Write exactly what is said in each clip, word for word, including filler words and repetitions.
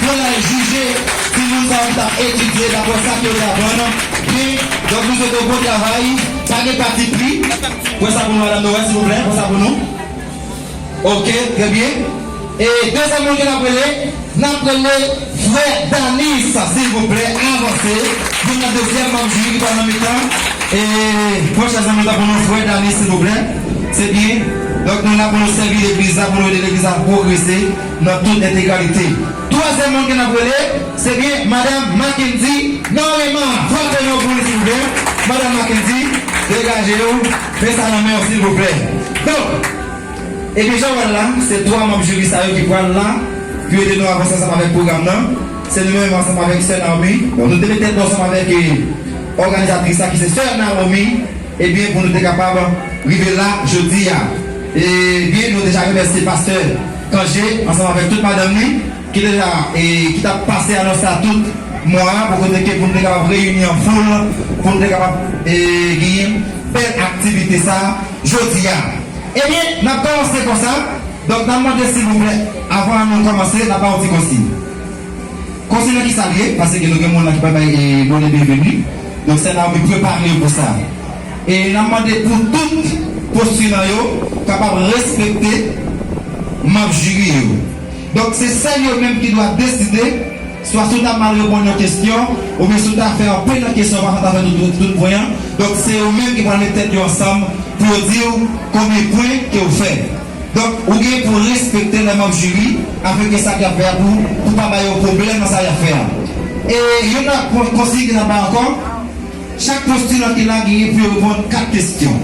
Pou n al jije timoun sa yo ki t ap etidye dapre sa ke yo te aprann. Byen, donk nou swete w bon travay. Pa gen patipri. Pran sa pou nou, madanm Noël, silvouplè. Pran sa pou nou. Ok, trè byen. E dezyèm moun ke n ap rele, n ap rele frè Danis, silvouplè, avanse. Youn nan dezyèm manm jiri ki pral nan mitan. E pran chèz nan mitan pou nou, frè Danis, silvouplè. Se byen. Donk, nou la pou nou sèvi legliz la, pou nou ede legliz la pwogrese nan tout entegralite. Twazyèm moun ke n ap rele, se byen madanm Mackendy Norema. Frape yon pou li, silvouplè. Madanm Mackendy, degaje w. Men sa nan men w, silvouplè. Donk, epi jan w wè l la, se twa manm jiri sa yo ki pral la pou ede nou avanse ansanm avèk pwogram nan. Se nou menm ansanm avèk sè Naomi. Bon, nou te met tèt nou ansanm avèk, eh, òganizatris la ki se sè Naomi. Ebyen, pou nou te kapab rive la jodi a. Ebyen, nou deja remèsye pastè Cangé ansanm avèk tout madanm li ki deja, eh, ki t ap pase anons la tout mwa a pou kote ke pou nou te kapab reyini an foul, pou nou te kapab, eh, genyen bèl aktivite sa jodi a. Ebyen, n ap kòmanse konsa. Donk, n ap mande silvouplè, avan nou kòmanse, n ap ba yon ti konsiy. Konsiy nan kisa l ye? Paske nou gen moun la ki pral bay, eh, bonè byenveni. Donk, sè Naomi prepare yo pou sa. E n ap mande pou tout postilan yo kapab respekte manm jiri yo. Donk, se sèl yo menm ki dwe deside, swa si w ta mal reponn yon kesyon, oubyen si w ta fè anpil nan kesyon, pa ta fè tout, tout, tout pwen an. Donk, se yo menm ki pral met tèt yo ansanm pou yo di w konbyen pwen ke w fè. Donk, ou gen pou respekte lè manm jiri, afin ke sa k ap fè a pou, pou pa ba yo pwoblèm nan sa y ap fè a. E youn nan kon-, konsiy ke n ap bay ankò, chak postilan ki la genyen pou yo reponn kat kesyon.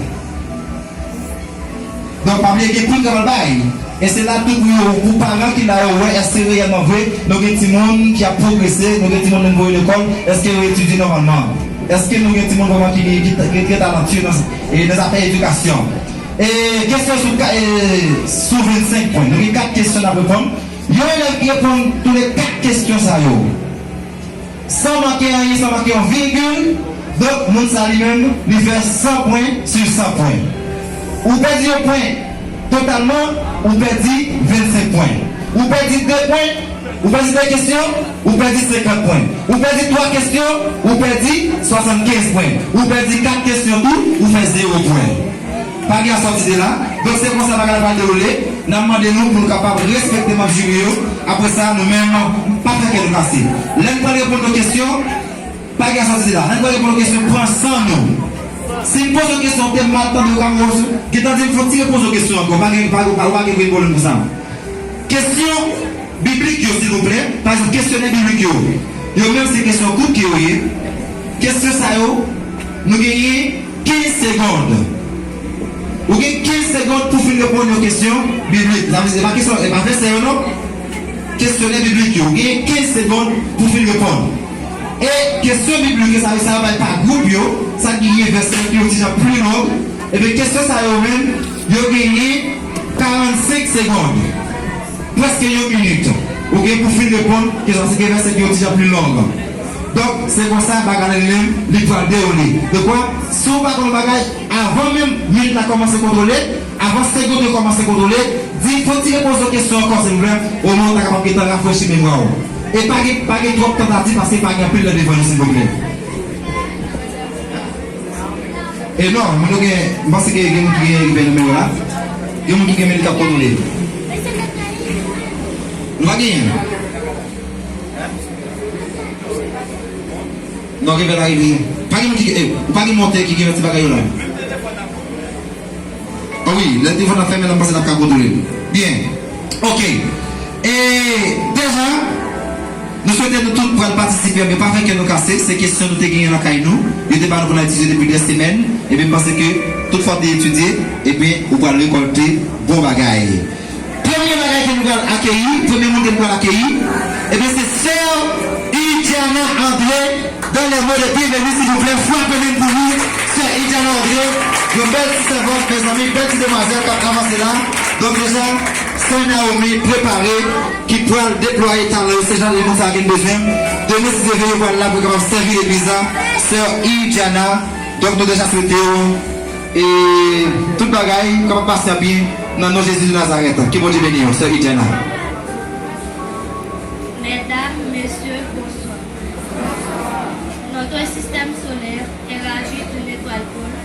Donk, pa bliye gen pri k ap al bay. E se la tou pou yo, pou paran ki la yo wè èske reyèlman vre nou gen timoun ki ap pwogrese, nou gen timoun nou voye lekòl, èske yo etidye nòmalman? Èske nou gen timoun vrèman ki, ki, ki trè talantyè nan, e nan zafè edikasyon? E kesyon sou ka-, e sou vennsenk pwen. Nou gen kat kesyon n ap reponn. Yon elèv ki reponn tou le kat kesyon sa yo san manke anyen, san manke yon vigil, donk, moun sa li menm, li fè san pwen sou san pwen. Ou pèdi yon pwen totalman, ou pèdi vennsenk pwen. Ou pèdi de pwen, ou pèdi de kesyon, ou pèdi senkant pwen. Ou pèdi twa kesyon, ou pèdi swasannkenz pwen. Ou pèdi kat kesyon tou, ou fè zewo pwen. Pa gen asòti de la. Donk, se konsa bagay la pral dewoule. N ap mande nou pou nou kapab respekte manm jiri yo. Apre sa, nou menm, pa fè kè nou kase. Lè n pral reponn yon kesyon, pa gen asòti de la. Lè n pral reponn yon kesyon, pran san nou. Si m poze yon kesyon, te mal tande, ou ka poze, gentan di m fò ti repoze yon kesyon ankò. Pa gen, pa, pa, pa gen pwoblèm pou sa. Kesyon biblik yo, silvouplè. Pa egzanp, kesyonè biblik yo. Yo menm se kesyon kout ke yo ye. Kesyon sa yo, nou genyen kenz segonn. Ou gen kenz segonn pou fin reponn yon kesyon biblik. Sa vle di, se pa kesyon, se pa vèsè yo non. Kesyonè biblik yo. Ou gen kenz segonn pou fin reponn. E kesyon biblik yo, sa vle di, sa yo bay pa gwoup yo, sa ki gen vèsè ki yon ti jan pli long. Ebyen, kesyon sa yo menm, yo genyen karannsenk segonn. Prèske yon minit. Ou gen pou fin reponn kesyon, se gen vèsè ki yon ti jan pli long. Donk, se konsa bagay la li menm, li pral dewoule. Donk, wè, si w pa konn bagay, avan menm minit la kòmanse kontwole, avan segonn yo kòmanse kontwole, di, fò ti repoze w kesyon ankò, silvouplè, omwen w ta kapab gentan rafrechi memwa w. E pa gen, pa gen twòp tantativ, paske pa gen anpil nan devan nou, silvouplè. E non, moun yo gen, m panse ke gen moun ki gen rive nan men yo la. Gen moun ki gen men li k ap kontwole. Nou pa genyen. Non, rive la, rive. Pa gen moun ki, eh, ou pa gen montè ki gen ti bagay yo la. Ah wi, lè telefòn nan fèmen la, m panse n ap ka kontwole l. Byen. Ok. E deja, nou swete nou tout pral patisipe, men pa fè kè nou kase. Se kesyon nou te genyen lakay nou. Yo te ba nou pou n al etidye depi dè semèn. Ebyen, m panse ke tout fwa w te etidye, ebyen, ou pral rekòlte bon bagay. Premye bagay ke nou pral akeyi, premye moun ke nou pral akeyi, ebyen, se sè Idiana André. Dans les mots de bienvenue, silvouplè, frape vin pou nou, sè Idiana André, yon bèl ti sèvant, mezanmi, bèl ti demwazèl k ap avanse la. Donk, deja, sè Naomi prepare, ki pral deplwaye talan yo, se jan de moun sa a ki n bezwen. Demen, si Dye vle, yo pral la pou kapab sèvi legliz la. Sè Idiana, donk, nou deja swete w, e tout bagay kapab pase byen nan non Jezi de Nazarèt. Ke Bondye beni w, sè Idiana. Mesdames, Messieurs, bonsoir. Notre système solaire est ravi d'une étoile pôle.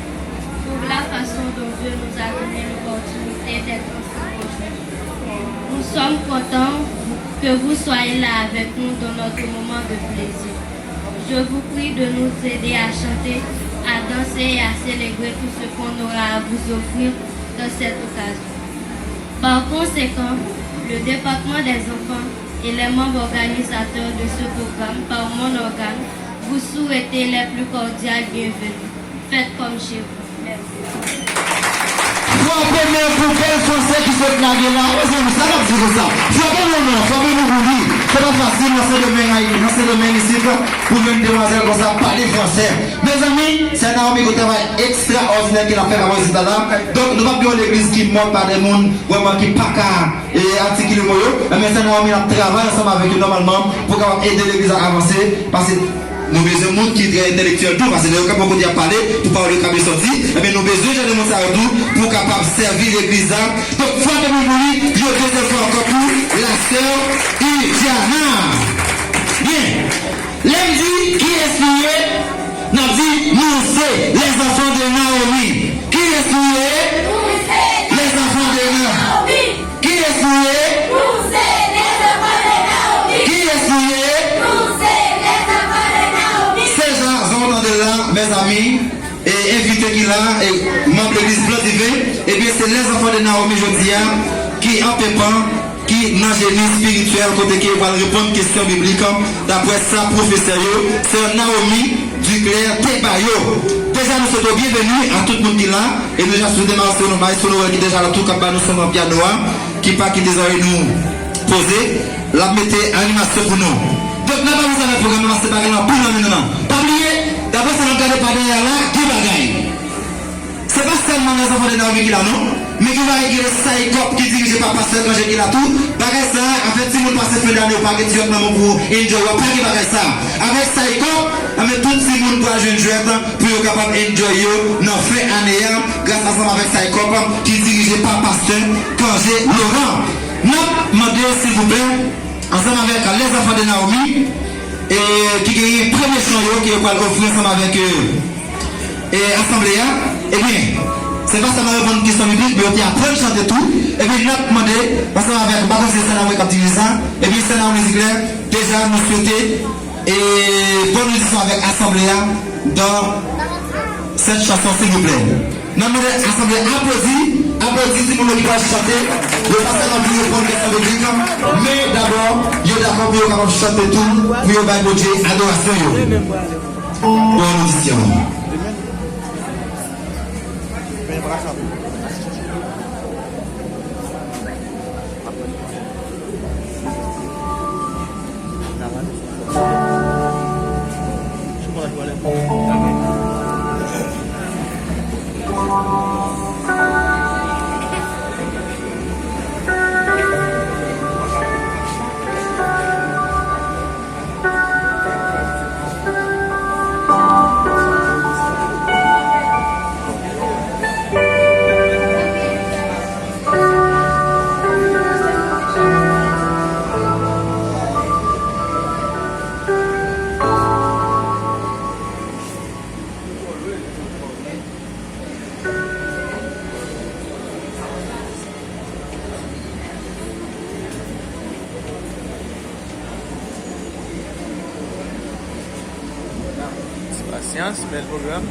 Pour la façon dont Dieu nous a donné l'opportunité d'être ensemble aujourd'hui. Nous sommes contents que vous soyez là avec nous dans notre moment de plaisir. Je vous prie de nous aider à chanter, à danser et à célébrer tout ce qu'on aura à vous offrir dans cette occasion. Par conséquent, le département des enfants et les membres organisateurs de ce programme par mon organe vous souhaiter les plus cordiales bienvenues. Faites comme chez vous. Frape men pou bèl fransè ki sot lage la. Mezanmi, sa n ap di konsa? Frape men non, frape men pou li. Se pa fasil nan Sendomeng, nan Sendomeng isit, pou jwenn demwazèl konsa pale fransè. Mezanmi, sè Naomi gen yon travay ekstraòdinè ke l ap fè pa rezilta la. Donk, nou p ap gen yon legliz ki mòt pa de moun vrèman ki pa ka e atikile mo yo, ebyen, sè Naomi ap travay ansanm avèk yo nòmalman pou kapab ede legliz la avanse, paske nou bezwen moun ki trè entèlektyèl tou, paske lè yo kanpe yon kote y ap pale, pou pawòl yo ka byen sòti, ebyen, nou bezwen jan de moun sa yo tou pou kapab sèvi legliz la. Donk, frape men pou li, yon dezyèm fwa ankò pou la sè Idiana. Byen. Lè m di, "Kiyès nou ye?" N ap di, "Nou se les enfants de Naomi." Kiyès nou ye? Nou se les enfants de Naomi. Kiyès nou ye? Nou se les enfants de Naomi. Kiyès nou ye? Nou se les enfants de Naomi. Se jan, jan w tande l la, mezanmi, e envite ki la, e manm legliz Plan Diven, ebyen, se les enfants de Naomi jodi a ki an penpan ki nan jeni espirityèl, kote ke yo pral reponn kesyon biblik, daprè sa pwofesè yo, sè Naomi Duclair, te ba yo. Deja, nou swete w byenveni a tout moun ki la, e nou deja swete maestro nou, maestro Noël ki deja la tou, k ap ba nou son nan pyano a, ki pa kite zòrèy nou poze, l ap mete animasyon pou nou. Donk, n ap avanse avèk pwogram nan, paske bagay la anpil nan men nou nan. Pa bliye, daprè sa n ap gade pa dèyè a la, gen bagay. Se pa sèlman les enfants de Naomi ki la non, men gen bagay ki rele Saïkòp ki dirije pa pastè Cangé ki la tou. Bagay sa a, anfèt, timoun pase fen dane, yo pa gen ti jwèt nan men pou enjoy, yo pa gen bagay sa a. Avèk Saïkòp, anben, tout timoun pral jwenn jwèt pou yo kapab enjoy yo nan fen ane a, gras ansanm avèk Saïkòp ki dirije pa pastè Cangé Laurent. N ap mande, silvouplè, ansanm avèk les enfants de Naomi, e ki genyen premye chan yo ke yo pral ofri ansanm avèk, e, e, asanble a, ebyen, se pa sèlman reponn kesyon biblik, men yo te aprann chante tou. Ebyen, n ap mande, ansanm avèk, m pa konn si se sè Naomi k ap dirije sa, ebyen, sè Naomi Ziglè, deja, nou swete, e, bòn odisyon avèk asanble a, dans cette chanson, silvouplè. N ap mande asanble a aplodi, aplodi timoun yo ki pral chante, yo pa sèlman pou yo reponn kesyon biblik, men dabò, yo dakò pou yo kapab chante tou, pou yo bay Bondye adorasyon yo. Bòn odisyon. Pasyans, bèl pwogram.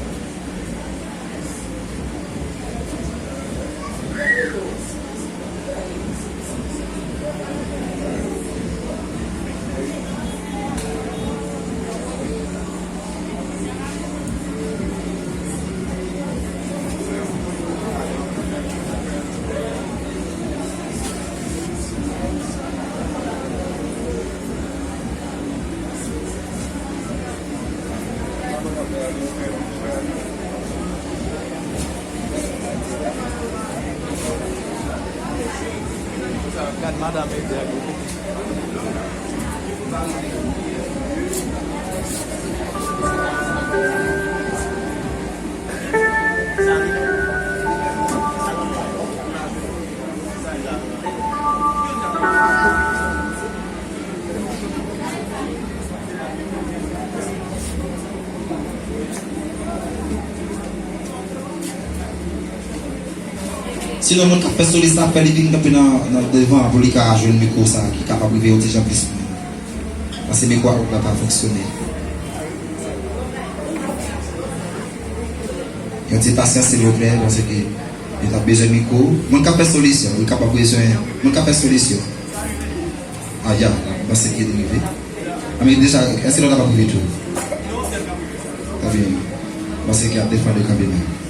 Gad madanm Ede ak Sinon, moun k ap fè solis la, fè li vin kanpe nan, nan devan pou li ka jwenn mikwo sa ki kapab rive yon ti jan plis lwen. Paske mikwo a la pa fonksyone. Yon ti pasyans, silvouplè, paske li t ap bezwen mikwo. Moun k ap fè solis yo, li kapab bezwen. Moun k ap fè solis yo. A ya, m panse ke li rive. A, men deja, èske lòt la p ap rive tou? Trè byen. M panse ke ap defann kanpe menm.